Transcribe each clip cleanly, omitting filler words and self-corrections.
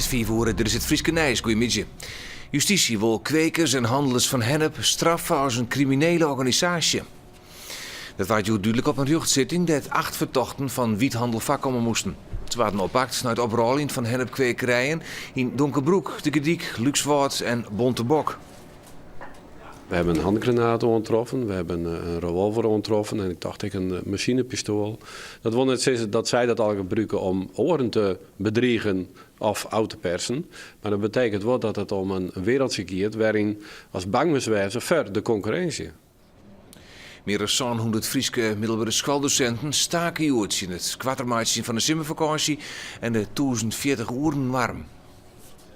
It is fiif oere, dit is it Fryske nijs. Goeiemiddei. Justysje wol kwekers en hannelers fan hennep straffe as in kriminele organisaasje. Dat waard hjoed dúdlik op in rjochtsitting dêr't acht fertochten fan wythannel foarkomme moasten. Se waarden oppakt nei it oprôljen fan hennepkwekerijen yn Donkerbroek, De Gerdyk, Lúkswâld en Bontebok. We hebben een handgranaat oantroffen, we hebben een revolver oantroffen en ik tocht ek in masinepistoal. Dat wol net sizze dat sy dat al gebrûke om oaren te bedrigen of ôf te persen, mar dat betekent wol dat it om in wereldsje giet wêryn ast bang moatst wêze foar de konkurrinsje. Mear as 700 Fryske middelbere skoaldosinten stake hjoed tsjin it koarter meitsjen fan de simmerfakânsje en de 1040 oeren noarm.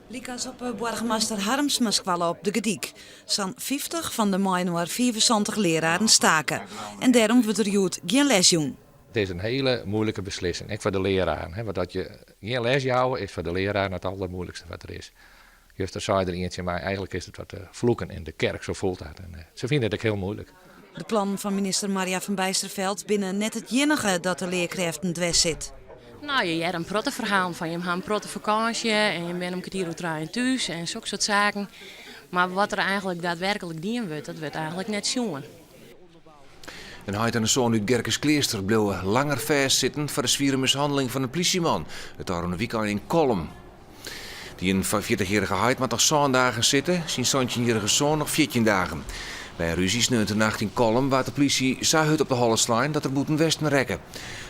Lykas op boargemaster Harmsmaskoalle op De Gerdyk. Sa'n 50 fan de mei-inoar 75 leararen stake en dêrom wurdt der hjoed gjin les jûn. It is in hiele moeilike beslissing, ek foar de leararen. Want dat je gjin les jouwe is foar de leararen it aldermoeilikste wat der is. Juster sei der ien tsjin my, eigenlijk is het wat vloeken in de kerk, zo voelt dat. En se fine it ek hiel moeilik. De plannen fan minister Marja van Bijsterveldt binne net it iennige dat de learkrêften dwers sit. No, je hearre in protte ferhalen fan jim ha in protte fakânsje en jim binne om kertier oer trijen thús en sokke soart saken. Mar wat der eigenlik daadwerklik dien wurdt, dat wurdt eigenlik net sjoen. In heit en in soan út Gerkeskleaster bliuwe langer fêstsitten foar de swiere mishanneling fan in plysjeman it ôfrûne wykein yn Kollum. De 41-jierrige heit moat noch sân dagen sitte, syn santjinjierrige soan noch 14 dagen. By in rúzje sneontenacht yn Kollum waard de plysje sa hurd op de holle slein dat er bûten westen rekke.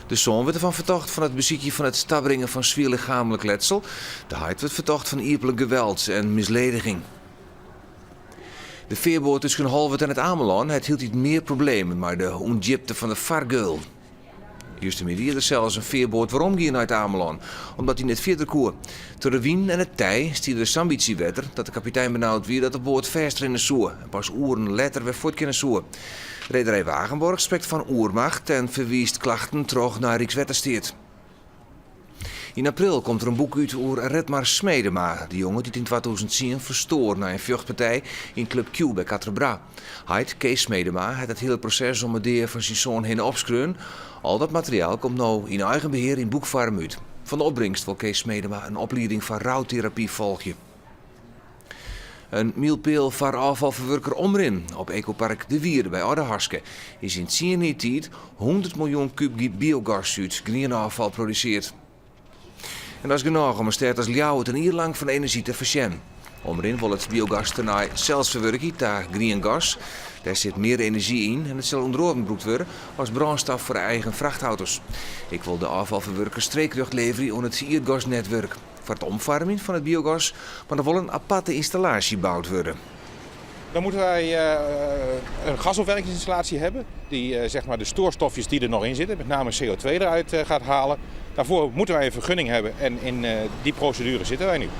De soan wurdt derfan fertocht fan it besykjen fan it tabringen fan swier lichaamlik letsel. De heit wurdt fertocht fan iepenlik geweld en mislediging. De fearboat tusken Holwert en It Amelân hat hieltyd mear problemen mei de ûndjipte fan de fargeul. Justermiddei is der sels in fearboat weromgien nei It Amelân, omdat dy net fierder koe. Troch de wyn en it tij stie der sa'n bytsje wetter dat de kapitein benaud wie dat de boat fêstrinne soe en pas oeren letter wer fuort kinne soe. Rederij Wagenborg sprekt fan oermacht en ferwiist klachten troch nei Rykswettersteat. Yn april komt der in boek út oer Redmar Smedema, de jonge dy't yn 2010 ferstoar nei in fjochtpartij yn Club Q by Quatre Bras. Heit Kees Smedema hat it hiele proses om 'e dea fan syn soan hinne opskreaun. Al dat materiaal komt no yn eigen behear yn boekfoarm út. Fan de opbringst wol Kees Smedema in oplieding foar routerapy folgje. In mylpeal foar ôffalferwurker Omrin op Ekopark De Wierde by Aldehaske is yn tsien jier tiid 100 miljoen kúb biogas út grienôffal produseard. En dat is genôch om in stêd as Ljouwert in jier lang fan enerzjy te foarsjen. Omrin wol it biogas tenei sels ferwurkje ta grien gas. Dêr sit mear enerzjy yn en it sil ûnder oaren brûkt wurde as brânstof foar eigen frachtauto's. Ek wol de ôffalferwurker streekrjocht leverje oan it ierdgasnetwurk. Foar it omfoarmjen fan it biogas moat noch wol in aparte ynstallaasje boud wurde. Dan moeten wij een gasopwerkingsinstallatie hebben die zeg maar de stoorstofjes die er nog in zitten, met name CO2 eruit gaat halen. Daarvoor moeten wij een vergunning hebben en in die procedure zitten wij nu. De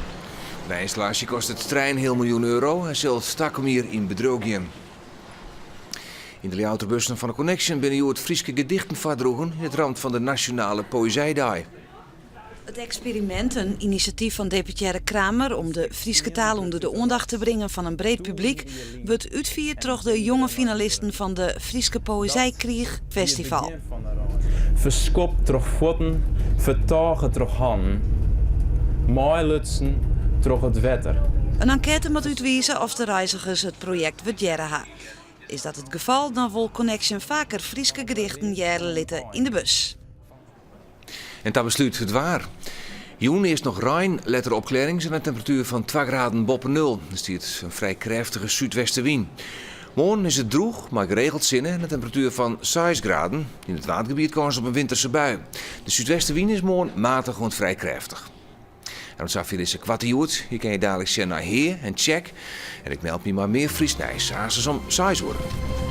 nije ynstallaasje kostet trijenheal miljoen euro en sil takom jier yn bedriuw gean. Yn de Ljouwerter bussen fan de Connexxion binne hjoed Fryske gedichten foardroegen yn it ramt fan de Nasjonale Poëzydei. It eksperimint, in inisjatyf fan deputearre Kramer om de Fryske taal ûnder de oandacht te bringen fan in breed publyk, wurdt útfierd troch de jonge finalisten fan de Fryske Poëzijkriich Festival. Ferskopt troch fuotten, fertôge troch hannen, meilutsen troch it wetter. In enkête moat útwize oft de reizigers it projekt wurdearre ha. Is dat it gefal, dan wol Connexxion faker Fryske gedichten hearre litte yn de bus. En ta beslút it waar. Jûn earst noch rein, letter opklearrings en in temperatuer fan 2 graden boppe nul. Der stiet in frij krêftige súdwestewyn. Moarn is it drûch mei geregeld sinne en in temperatuer fan 6 graden. Yn it Waadgebiet kâns op in winterse bui. De súdwestewyn is moarn matich oant frij krêftich. En oant safier dizze koarte Hjoed. Je kinne je daliks sjen nei Hea! en Tsjek. En ik meld my mei mear Frysk nijs, aansens om 6 oere.